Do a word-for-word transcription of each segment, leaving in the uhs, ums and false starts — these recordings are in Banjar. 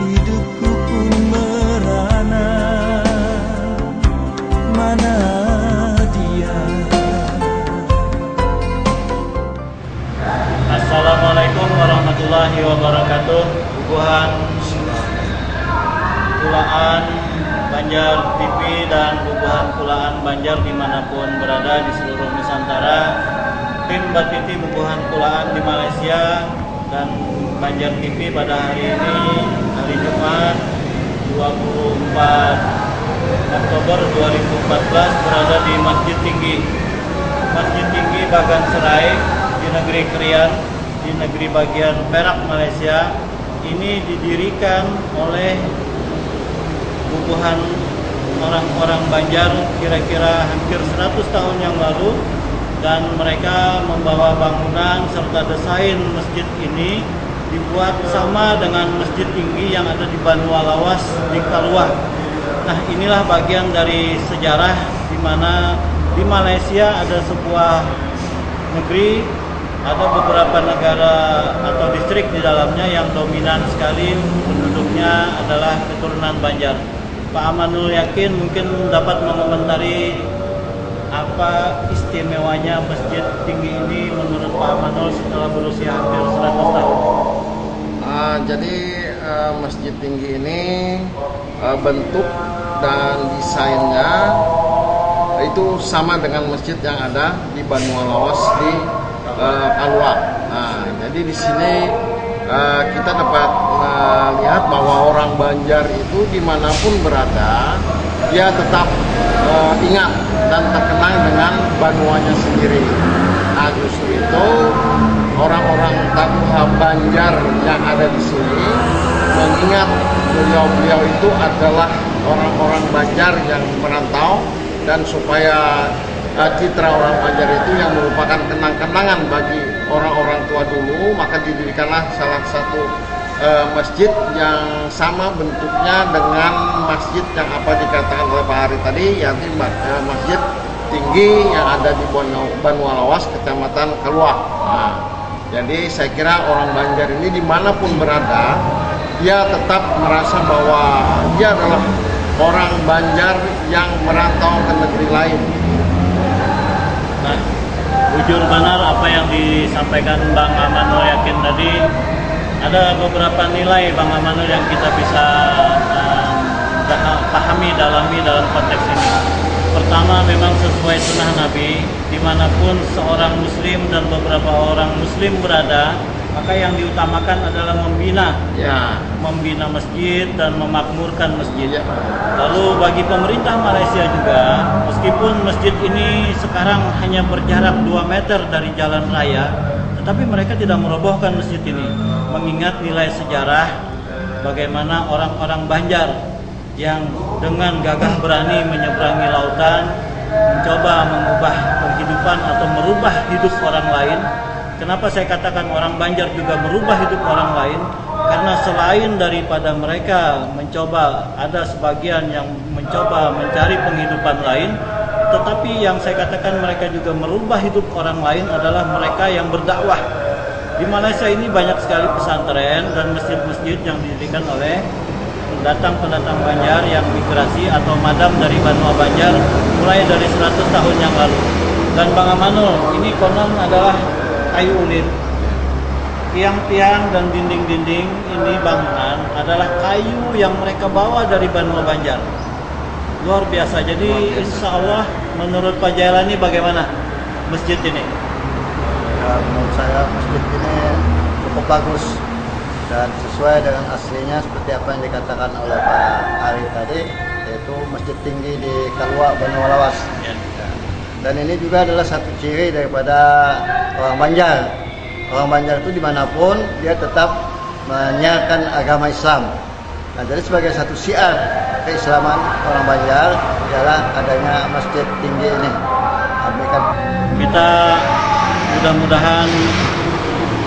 Hidupku pun merana, mana dia? Assalamualaikum warahmatullahi wabarakatuh. Bubuhan Kulaan Banjar T V dan Bubuhan Kulaan Banjar dimanapun berada di seluruh Nusantara. Tim Batiti Bubuhan Kulaan di Malaysia dan Banjar T V pada hari ini, hari Jumat, dua puluh empat Oktober dua ribu empat belas, berada di Masjid Tinggi. Masjid Tinggi Bagan Serai di negeri Krian, di negeri bagian Perak, Malaysia. Ini didirikan oleh bubuhan orang-orang Banjar kira-kira hampir seratus tahun yang lalu, dan mereka membawa bangunan serta desain masjid ini dibuat sama dengan Masjid Tinggi yang ada di Banua Lawas di Kaluah. Nah, inilah bagian dari sejarah di mana di Malaysia ada sebuah negeri, ada beberapa negara atau distrik di dalamnya yang dominan sekali penduduknya adalah keturunan Banjar. Pak Amanul Yakin mungkin dapat mengomentari apa istimewanya Masjid Tinggi ini menurut Pak Amanul setelah berusia hampir seratus tahun. Ah, jadi eh, Masjid Tinggi ini eh, bentuk dan desainnya itu sama dengan masjid yang ada di Banua Lawas di eh, Kaluah. Nah, jadi di sini eh, kita dapat melihat bahwa orang Banjar itu dimanapun berada, dia tetap eh, ingat dan terkenang dengan banuanya sendiri. Nah, justru itu orang-orang Tabuha Banjar yang ada di sini mengingat beliau-beliau itu adalah orang-orang Banjar yang merantau, dan supaya eh, citra orang Banjar itu yang merupakan kenang-kenangan bagi orang-orang tua dulu, maka didirikanlah salah satu eh, masjid yang sama bentuknya dengan masjid yang apa dikatakan oleh Pak Ari tadi, yakni ma- eh, Masjid Tinggi yang ada di Banua, Banua Lawas, Kecamatan Kaluah. Nah, jadi saya kira orang Banjar ini dimanapun berada, dia tetap merasa bahwa dia adalah orang Banjar yang merantau ke negeri lain. Nah, bujur banar apa yang disampaikan Bang Amanul Yakin tadi. Ada beberapa nilai Bang Amanul yang kita bisa eh, daha- pahami, dalami dalam konteks ini. Pertama, memang sesuai sunnah Nabi, dimanapun seorang muslim dan beberapa orang muslim berada, maka yang diutamakan adalah membina, Ya, membina masjid dan memakmurkan masjid. Ya. Lalu bagi pemerintah Malaysia juga, meskipun masjid ini sekarang hanya berjarak dua meter dari jalan raya, tetapi mereka tidak merobohkan masjid ini, mengingat nilai sejarah bagaimana orang-orang Banjar yang dengan gagah berani menyeberangi lautan, mencoba mengubah penghidupan atau merubah hidup orang lain. Kenapa saya katakan orang Banjar juga merubah hidup orang lain? Karena selain daripada mereka mencoba, ada sebagian yang mencoba mencari penghidupan lain, tetapi yang saya katakan mereka juga merubah hidup orang lain adalah mereka yang berdakwah. Di Malaysia ini banyak sekali pesantren dan masjid-masjid yang didirikan oleh pendatang-pendatang Banjar yang migrasi atau madam dari Banua Banjar mulai dari seratus tahun yang lalu. Dan Bang Amanul, ini konon adalah kayu ulin. Tiang-tiang dan dinding-dinding ini bangunan adalah kayu yang mereka bawa dari Banua Banjar. Luar biasa. Jadi insya Allah, menurut Pak Jailani bagaimana masjid ini? Ya, menurut saya masjid ini cukup bagus dan sesuai dengan aslinya seperti apa yang dikatakan oleh Pak Ari tadi, yaitu masjid tinggi di Kaluak, Banua Lawas. Ya. Dan ini juga adalah satu ciri daripada orang Banjar. Orang Banjar itu dimanapun dia tetap menyiarkan agama Islam. Nah, jadi sebagai satu syiar keislaman orang Banjar ialah adanya masjid tinggi ini. Demikian. Kita mudah-mudahan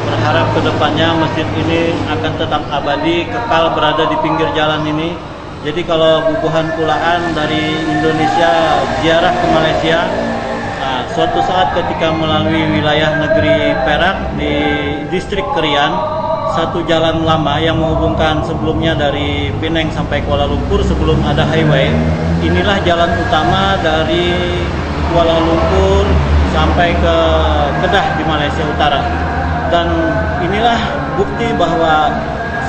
berharap ke depannya masjid ini akan tetap abadi, kekal berada di pinggir jalan ini. Jadi kalau bubuhan Kulaan dari Indonesia ziarah ke Malaysia, nah, suatu saat ketika melalui wilayah negeri Perak di distrik Krian, Satu jalan lama yang menghubungkan sebelumnya dari Penang sampai Kuala Lumpur sebelum ada highway. Inilah jalan utama dari Kuala Lumpur sampai ke Kedah di Malaysia Utara. Dan inilah bukti bahwa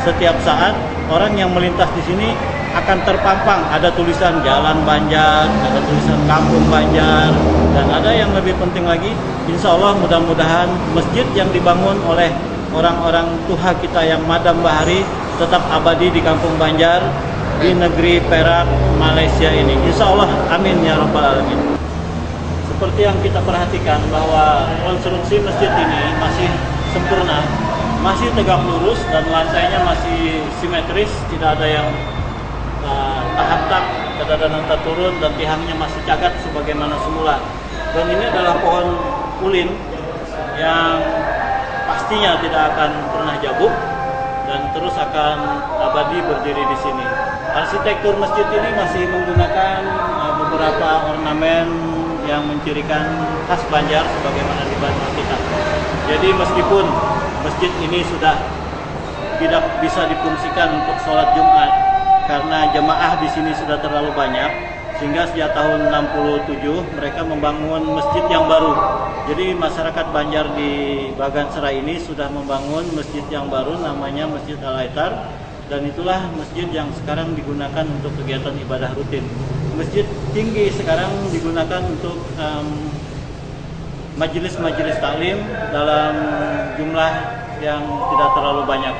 setiap saat orang yang melintas di sini akan terpampang, ada tulisan Jalan Banjar, ada tulisan Kampung Banjar, dan ada yang lebih penting lagi, insya Allah, mudah-mudahan masjid yang dibangun oleh orang-orang tuha kita yang madam bahari tetap abadi di Kampung Banjar, di negeri Perak, Malaysia ini. Insya Allah, amin ya rabbal alamin. Seperti yang kita perhatikan bahwa konstruksi masjid ini masih sempurna, masih tegak lurus, dan lantainya masih simetris, tidak ada yang eh, tahantak, tidak ada nang taturun, dan tihangnya masih cagat sebagaimana semula. Dan ini adalah pohon ulin yang pastinya tidak akan pernah jabuk dan terus akan abadi berdiri di sini. Arsitektur masjid ini masih menggunakan eh, beberapa ornamen yang mencirikan khas Banjar sebagaimana di Banjar kita. Jadi meskipun masjid ini sudah tidak bisa difungsikan untuk sholat Jumat karena jemaah di sini sudah terlalu banyak, sehingga sejak tahun enam puluh tujuh mereka membangun masjid yang baru. Jadi masyarakat Banjar di Bagan Serai ini sudah membangun masjid yang baru, namanya Masjid Al Aitar, dan itulah masjid yang sekarang digunakan untuk kegiatan ibadah rutin. Masjid tinggi sekarang digunakan untuk em, majelis-majelis taklim dalam jumlah yang tidak terlalu banyak.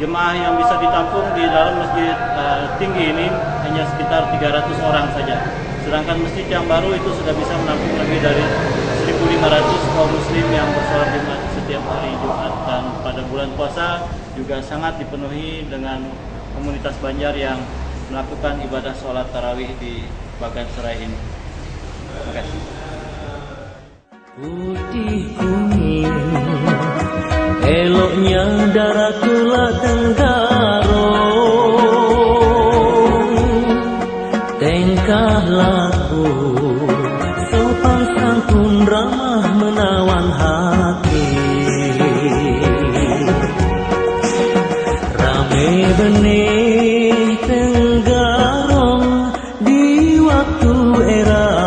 Jemaah yang bisa ditampung di dalam masjid eh, tinggi ini hanya sekitar tiga ratus orang saja. Sedangkan masjid yang baru itu sudah bisa menampung lebih dari seribu lima ratus kaum muslim yang bersolat Jumat setiap hari Jumat, dan pada bulan puasa juga sangat dipenuhi dengan komunitas Banjar yang melakukan ibadah sholat tarawih di Bagan Serai ini. Terima kasih. Putih kuning, eloknya darah tulah tenggarong. Tingkah laku sopan santun ramah menawan hati. Rame benih tenggarong di waktu erau.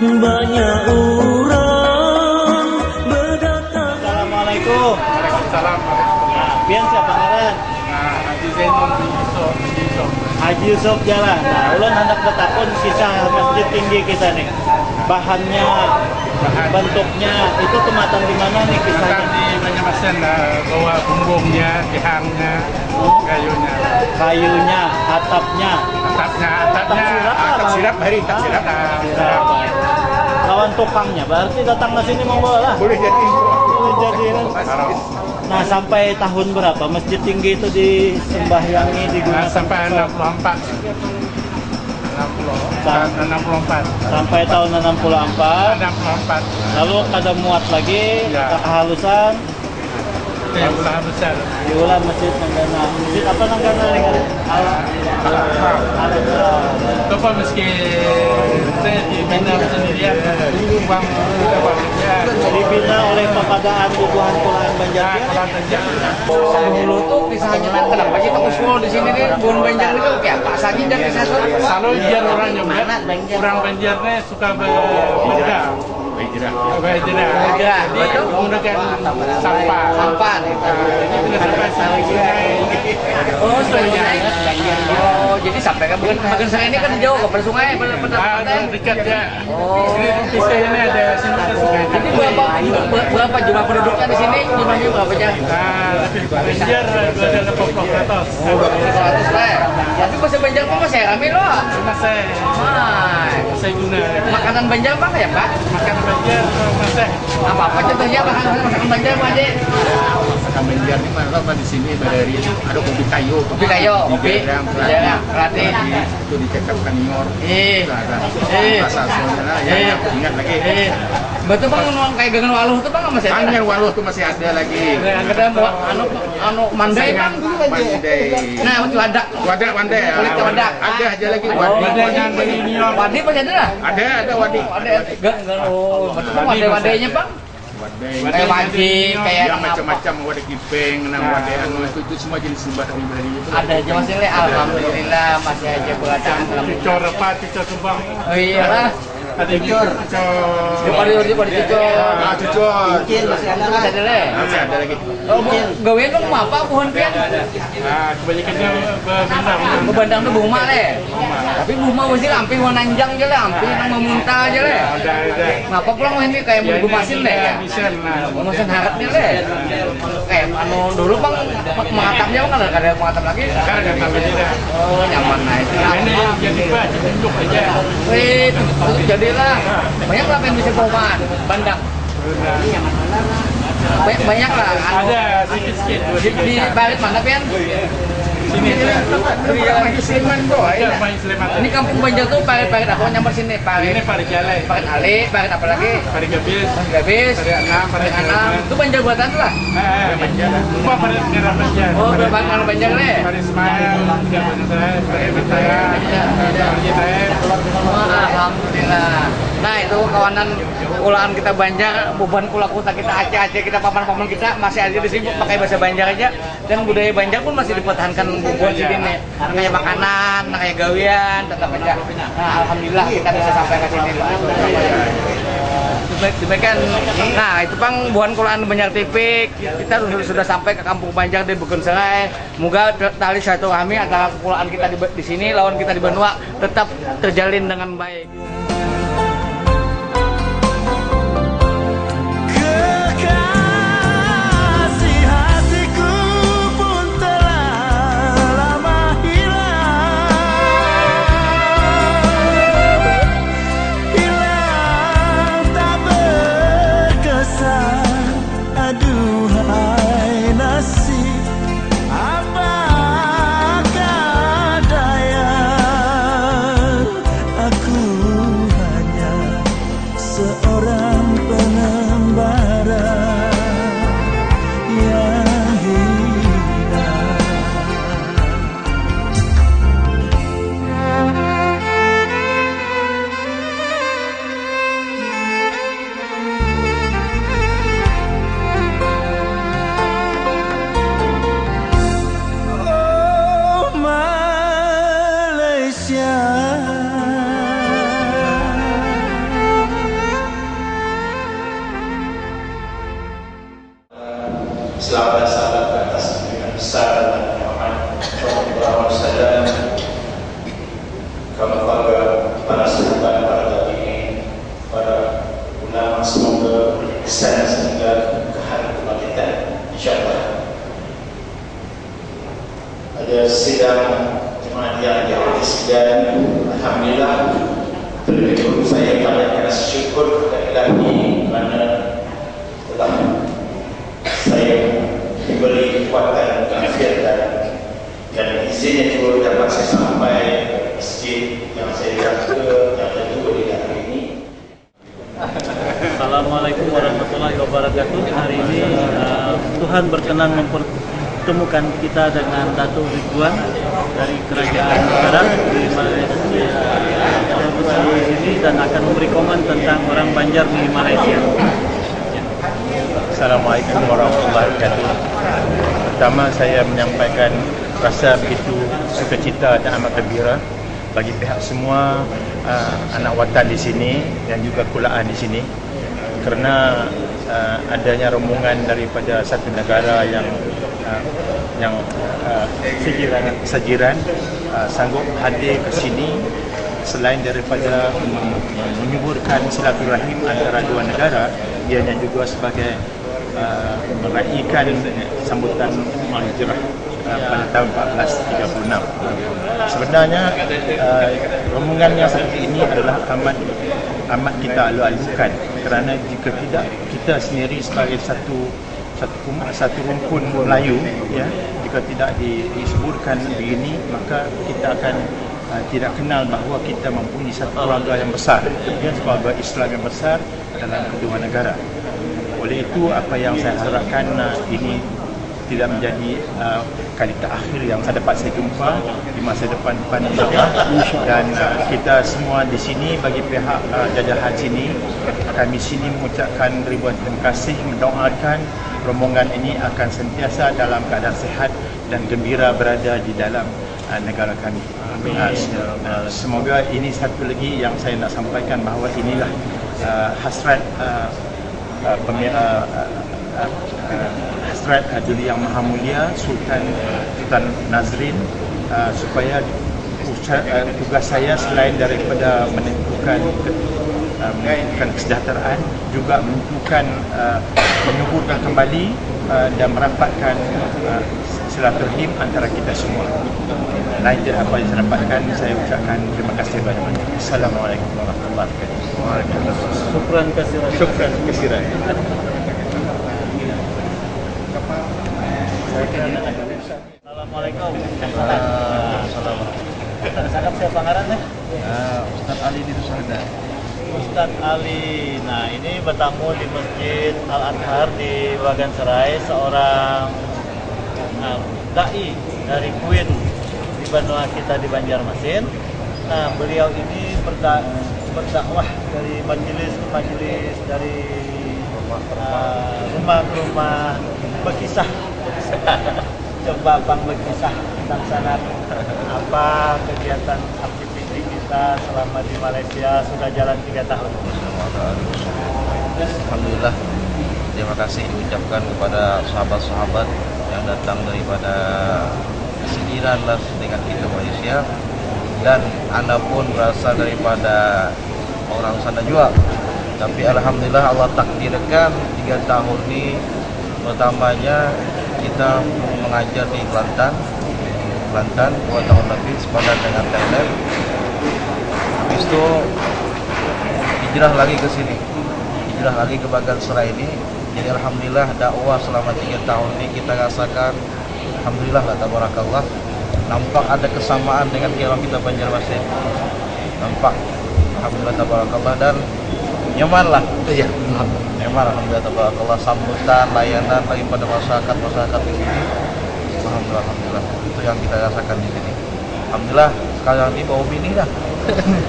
Banyak urang bedatang. Assalamualaikum. Waalaikumsalam. Nah, pian siapa ngaran? Nah, Haji Zainul bin Yusuf, bin Yusuf. Haji Yusuf Jalan. Nah, ulun hendak bertakun kisah masjid tinggi kita nih. Bahannya, Bahan. Bentuknya itu kematan di mana nih Maka kisahnya? Di Banjarmasin lah, bawa bumbungnya, tihangnya, kayunya. Kayunya, atapnya. Atapnya, atapnya, Atap sirap atap apa? Sirap hari, atap sirap. Atap Atap sirap. Sirap. Lawan tukangnya, berarti datang ke sini membawa lah. Boleh jadi. Boleh jadi. Nah, sampai tahun berapa masjid tinggi itu disembahyangi, Nah, digunakan? sampai enam puluh empat. Enam puluh. Sam- Enam puluh empat. Sampai tahun enam puluh empat. Enam puluh empat. Lalu kada muat lagi, Ya. ada kehalusan. Di Ulah Besar. Diulah masjid Nanggana. Masjid apa Nanggana nih? Al- Al- Coba meski saya dibina sendirian, uang kita banyak. Dibina oleh Papadaan Bubuhan Kulaan Banjar. Nah, kalau kerja, Dulu tuh kisahnya tuh kenapa sih kamu semua di sini nih, buhan Banjar nih, kayak apa saja jadi saya tuh. Selalu biar orang nyebut, orang Banjar nih suka ber- berhijrah. Berhijrah. Berhijrah. Jadi menggunakan sampah. Sampah nih. Nah, ini tidak sampai sungai. Oh, sungai. Oh, jadi sampai ke bukan, bukan saya ini kan jauh ke bersungai, pada pada Ah, dekat ya. Oh. Ini di sini ada sini ada sungai. Jadi berapa, berapa jumlah penduduknya di sini? Jumlahnya berapa aja? Nah, lebih Banjar dua ratus delapan puluh ratus. Oh, dua ratus lah ya. Tapi bahasa Banjar apa masih rame loh. Masih, Hai. masih guna. Makanan Banjar apa ya, Pak? Makan Banjar masih. Apa-apa contohnya makanan, masakan Banjar, Pak Haji? Masakan Banjar ini mana apa di sini dari ada kopi kayu. Kopi kayu, Di kopi. Gadang, Iya, berarti. Itu dicecap kanior. Eh. Nah, nah. Eh. Rasa asalnya lah, ya, Eh. Ingat lagi. Eh. Betul, Bang, nuang kayak gangan waluh tuh, Bang, masih ada? Hanya waluh tuh masih ada lagi. Nah, yang kedua mau anu, anu mandai, Bang. Mandai. Nah, itu ada. Wadah mandai. Kulit wadah. Ada aja lagi. Oh, Wadah. ada yang dari New York. Wadi masih ada lah. Ada, ada wadah. Ada. Enggak, enggak. Oh, betul, ada wadainya, Bang. Kayak wajik, kayak yang macam-macam, wadah kipeng, nang wadah anu itu, itu semua jenis limbah kami beli itu. Ada aja masih, le. Alhamdulillah, masih aja berataan. Cucur apa? Cucur subang. Oh iya lah. Ada cucur. Cucur. Ada, ada, ada cucur. Ah, cucur. Mungkin masih ada, ada, le. Masih ada lagi. Oh, gawian dong apa, pohon pian? Ah, kebanyakannya bebandang. Bebandang tu buma, le. Tapi buma masih ampih wananjang aja, le, ampih nang memunta aja, le. Udah, udah. Ngapa pulang ini kayak menunggu masin, le? Bisa, nah. Masin harat nih, le. Eh, anu dulu bang, mengatapnya bang, ada, ada mengatap lagi. Sekarang nggak tahu juga. Oh, nyaman, nah itu. Ini jadi apa? Ditunjuk aja. Eh, itu, itu jadilah. Banyak lah yang bisa bawa bandang. Banyak, banyak lah. Anu, ada sedikit-sedikit. Di, di parit mana, Pian? Sini. Iya, Sleman tuh. Iya, main Sleman. Ini kampung Banjar tuh parit-parit apa nyambar sini? Parit. Ini parit jalai. Parit ali, parit apa lagi? Parit gabis. Parit gabis. Parit anam, parit anam. Itu Banjar buatan lah. Eh, eh, Banjar. Apa parit merah Banjar? Oh, parit merah Banjar, le. Parit Ismail, parit Banjar, parit Mataya, parit Jitae. Wah, alhamdulillah. Nah, itu kawanan kulaan kita Banjar, bubuhan kula kuta kita, aceh-aceh kita, paman-paman kita masih aja di sini pakai bahasa Banjar aja, dan budaya Banjar pun masih dipertahankan bubuhan sini nih, kayak makanan, kayak gawian, tetap aja. Nah, alhamdulillah kita bisa sampai ke sini, Pak. Demikian, nah itu pang buhan kulaan Banjar T V, kita sudah sampai ke Kampung Banjar di Bukun Serai. Moga tali silaturahmi antara kulaan kita di, di sini lawan kita di Banua tetap terjalin dengan baik. Kekasih hatiku pun telah lama hilang, hilang tak berkesan. Aduhai nasib, apakah daya, aku hanya seorang pengembara yang hina. Oh Malaysia. Selawat dan salam ke atas junjungan besar Nabi Muhammad sallallahu alaihi wasallam. Kami keluarga, para sahabat, para tabi'in, para ulama, semoga ihsan sehingga kehan kebangkitan, insyaallah. Ada sidang jemaat yang dihormati sekalian, alhamdulillah, terlebih dahulu saya panjatkan rasa syukur kepada Ilahi kerana telah saya diberi kekuatan, keafiatan, dan izinnya juga dapat saya sampai ke masjid yang saya jaga, yang kedua di dalam ini. Assalamualaikum warahmatullahi wabarakatuh. Hari ini, eh, Tuhan berkenan mempertemukan kita dengan Datuk Ridwan dari Kerajaan Arab di Malaysia. Saya bersama di sini dan akan memberi komen tentang orang Banjar di Malaysia. Assalamualaikum warahmatullahi wabarakatuh. Pertama, saya menyampaikan rasa begitu sukacita dan amat gembira bagi pihak semua, uh, anak watan di sini dan juga kulaan di sini, kerana, uh, adanya rombongan daripada satu negara yang, uh, yang, uh, sajiran, sajiran, uh, sanggup hadir ke sini, selain daripada menyuburkan silaturahim antara dua negara, ianya juga sebagai, uh, meraihkan sambutan Maulid Hijrah, uh, pada tahun empat belas tiga puluh enam. Sebenarnya, uh, rombongan yang seperti ini adalah amat, amat kita alu-alukan, kerana jika tidak, kita sendiri sebagai satu, satu umat, satu rumpun Melayu, ya, jika tidak di, disuburkan begini, maka kita akan, uh, tidak kenal bahawa kita mempunyai satu keluarga yang besar, ya, keluarga Islam yang besar dalam kedua negara. Oleh itu, apa yang saya harapkan, uh, ini tidak menjadi uh, kali terakhir yang dapat saya jumpa di masa depan, depan, insyaallah. Dan uh, kita semua di sini bagi pihak uh, jajahan sini, kami sini mengucapkan ribuan terima kasih, mendoakan rombongan ini akan sentiasa dalam keadaan sehat dan gembira berada di dalam uh, negara kami. Amin. Uh, semoga ini satu lagi yang saya nak sampaikan, bahawa inilah uh, hasrat uh, uh, pemi- uh, uh, uh, uh, hasrat uh, Duli Yang Maha Mulia Sultan Sultan Nazrin, uh, supaya uca- uh, tugas saya selain daripada menentukan uh, menentukan kesejahteraan, juga menentukan uh, menyuburkan kembali uh, dan merapatkan uh, silaturahim antara kita semua. Lain tidak apa yang saya dapatkan, saya ucapkan terima kasih banyak. Assalamualaikum warahmatullahi wabarakatuh. Waalaikumsalam. Syukran kasiran. Syukran kasiran. Assalamualaikum. Waalaikumsalam. Ustaz, siapa ngarannya? Ah, Ustaz Ali di Susahda. Ustadz Ali. Nah, ini bertamu di Masjid Al Azhar di Bagan Serai, seorang, nah, dai dari Kuin di banua kita di Banjarmasin. Nah, beliau ini berda- berdakwah dari majelis ke majelis, dari uh, rumah ke rumah, berkisah coba pang berkisah tentang sana, apa kegiatan aktivitas kita selama di Malaysia sudah jalan tiga tahun. Alhamdulillah, terima kasih diucapkan kepada sahabat-sahabat yang datang daripada sisiran lah dengan kita Malaysia, dan anda pun berasal daripada orang sana juga. Tapi alhamdulillah, Allah takdirkan tiga tahun ni pertamanya kita mengajar di Kelantan, Kelantan dua tahun lebih sepadan dengan Thailand. Habis tu hijrah lagi ke sini, hijrah lagi ke Bagan Serai ini. Jadi alhamdulillah, dakwah selama tiga tahun ni kita rasakan, alhamdulillah lah, tabarakallah, nampak ada kesamaan dengan kira kita Banjarmasin. Nampak, alhamdulillah tabarakallah, dan nyaman lah. Iya. Nyaman, alhamdulillah tabarakallah, sambutan, layanan daripada masyarakat masyarakat di sini. Alhamdulillah, alhamdulillah, itu yang kita rasakan di sini. Alhamdulillah, sekarang ni bawa bini dah.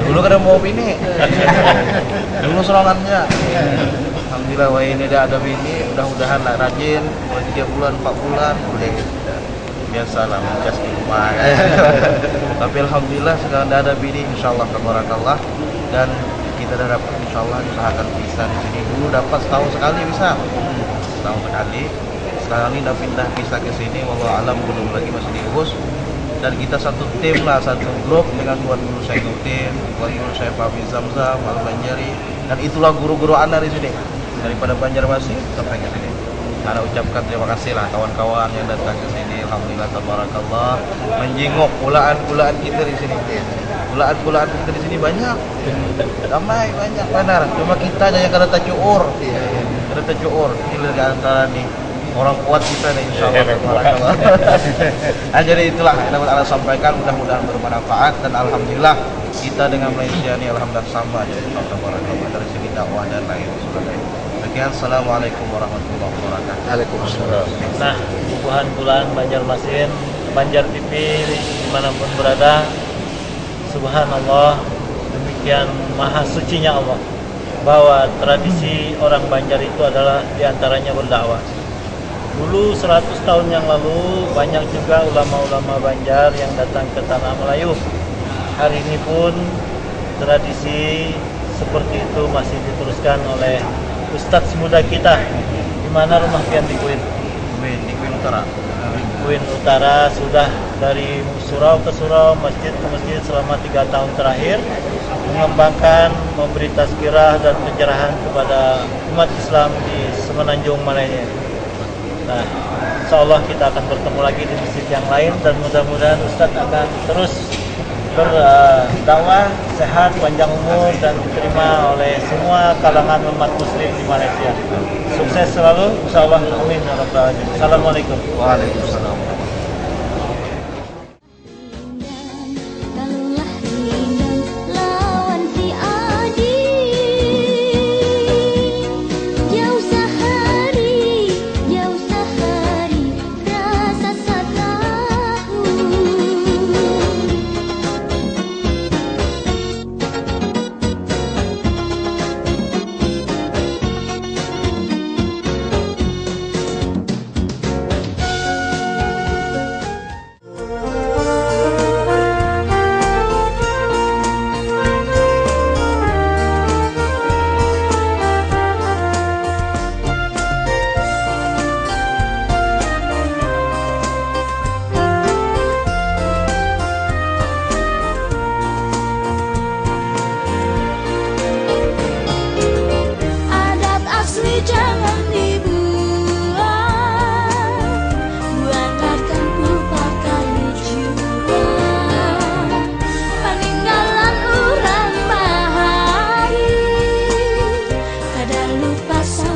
Dulu kada bawa bini. Dulu serongannya. Alhamdulillah, wahini dah ada bini, mudah-mudahan lah rajin, dua tiga bulan, empat bulan, boleh. Biasalah, mencas di rumah kan. Tapi alhamdulillah, sekarang dah ada bini, insyaallah, tabarakallah. Dan kita dah dapat, insyaallah, usahakan bisa di sini. Dulu dapat setahun sekali bisa. Setahun sekali. Sekarang ni dah pindah bisa ke sini, wallahu alam, belum lagi, masih diurus. Dan kita satu tim lah, satu grup dengan Tuan Guru Sainuddin, Tuan Guru Syekh Fahmi Zamzam, Al Banjari, dan itulah guru-guru anda di sini, daripada Banjarmasin sampai ke sini. Anda ucapkan terima kasih lah kawan-kawan yang datang ke sini. Alhamdulillah, tabarakallah, menjenguk kulaan-kulaan kita di sini. Kulaan-kulaan kita di sini banyak, ramai, banyak banar. Cuma kita aja yang kada tacuur, kada tacuur. Ini di antara nih orang kuat kita nih, insyaallah, tabarakallah. Nah, jadi itulah yang dapat anda sampaikan, mudah-mudahan bermanfaat, dan alhamdulillah kita dengan Malaysia ni alhamdulillah sama aja, tabarakallah, dari segi dakwah dan lain sebagainya. Sekian, assalamualaikum warahmatullahi wabarakatuh. Waalaikumsalam. Nah, bubuhan kulaan Banjarmasin, Banjar T V dimanapun berada, subhanallah, demikian maha sucinya Allah, bahwa tradisi orang Banjar itu adalah diantaranya berdakwah. Dulu seratus tahun yang lalu banyak juga ulama-ulama Banjar yang datang ke tanah Melayu. Hari ini pun tradisi seperti itu masih diteruskan oleh ustadz muda kita. Di mana rumah pian di Kuin? Kuin, di Kuin Utara. Di Kuin Utara sudah dari surau ke surau, masjid ke masjid selama tiga tahun terakhir mengembangkan, memberi tazkirah dan pencerahan kepada umat Islam di Semenanjung Malaysia. Nah, insya Allah kita akan bertemu lagi di masjid yang lain dan mudah-mudahan Ustadz akan terus berdakwah, sehat, panjang umur dan diterima oleh semua kalangan umat muslim di Malaysia. Sukses selalu, insya Allah. Amin ya rabbal alamin. Assalamualaikum. Waalaikumsalam. Pasal